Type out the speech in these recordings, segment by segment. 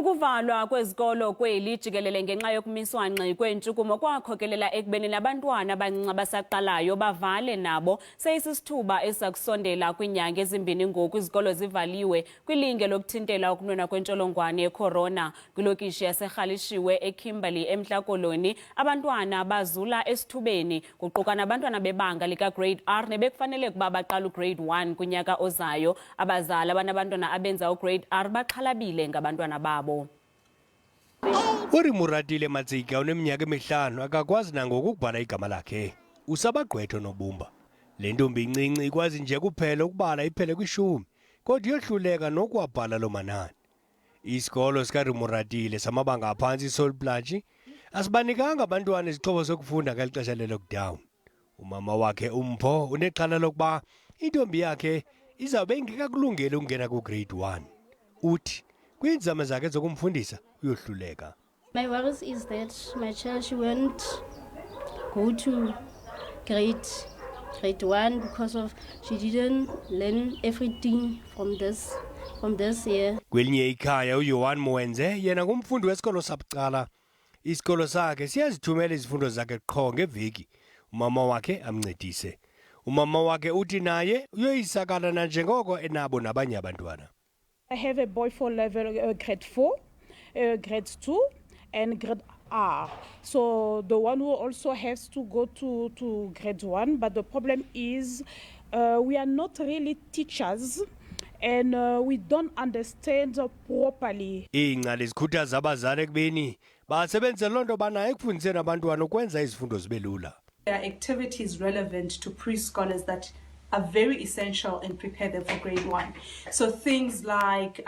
Ukuvalwa kwezikolo kweli jikelele ngenxa yokumiswa ngxi kweentshukumo kwakhokelela ekubeni nabantwana abancinci abasaqalayo bavale nabo. Seyisisithuba esiza kusondela kwiinyanga ezimbini ngoku izikolo zivaliwe kwilinge lokuthintela ukunwenwa kwentsholongwane yekhorona. Kwilokishi yaseRhalishiwe eKimberley eMntla Koloni, abantwana bazula esithubeni, kuquka nabantwana bebanga likaGrade R nebekufanele ukuba baqala uGrade 1 kunyaka ozayo. Abazali abanabantwana abenza uGrade R baxhalabile ngabantwana babo. URimuratile Matsika uneminyaka emihlanu, akakwazi nangoku ukubhala igama lakhe. Usabagqwetha nobumba. Le ntombi incinci ikwazi nje kuphela ukubala iphele kwishumi, kodwa iyohluleka nokuwabhala loo manani. Isikolo sikaRimuratile samabanga aphantsi iSol Plaatje asibanikanga abantwana izixhobo zokufunda ngeli xesha le-lockdown. Umama wakhe uMpho unexhala lokuba intombi yakhe izawube ingekakulungeli ukungena ku-grade 1. Uthi kwiinzame zakhe zokumfundisa uyohluleka. My worries is that my child, she won't go to grade 1 because of she didn't learn everything from this year. Kwelinye ikhaya, uYohan Mwenze yena ngumfundi wesikolo sabucala. Isikolo sakhe siyazithumela izifundo zakhe qho ngeveki. Umama wakhe amncedise. Umama wakhe uthi naye uyoyisakala nanjengoko enabo nabanye abantwana. I have a boy for level grade 4, grade 2, and grade R. So the one who also has to go to grade 1, but the problem is we are not really teachers and we don't understand properly. Iingcali zikhuthaza abazali ekubeni basebenzise loo nto banayo ekufundiseni abantwana ukwenza izifundo zibe lula. There are activities relevant to pre-scholars that are very essential and prepare them for grade 1. So things like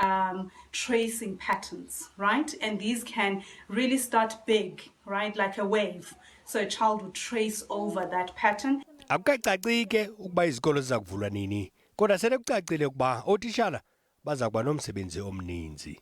tracing patterns, right? And these can really start big, right? Like a wave. So a child would trace over that pattern. Akukacaci ke ukuba izikolo ziza kuvulwa nini, kodwa sele kucacile ukuba ootishala baza kuba nomsebenzi omninzi.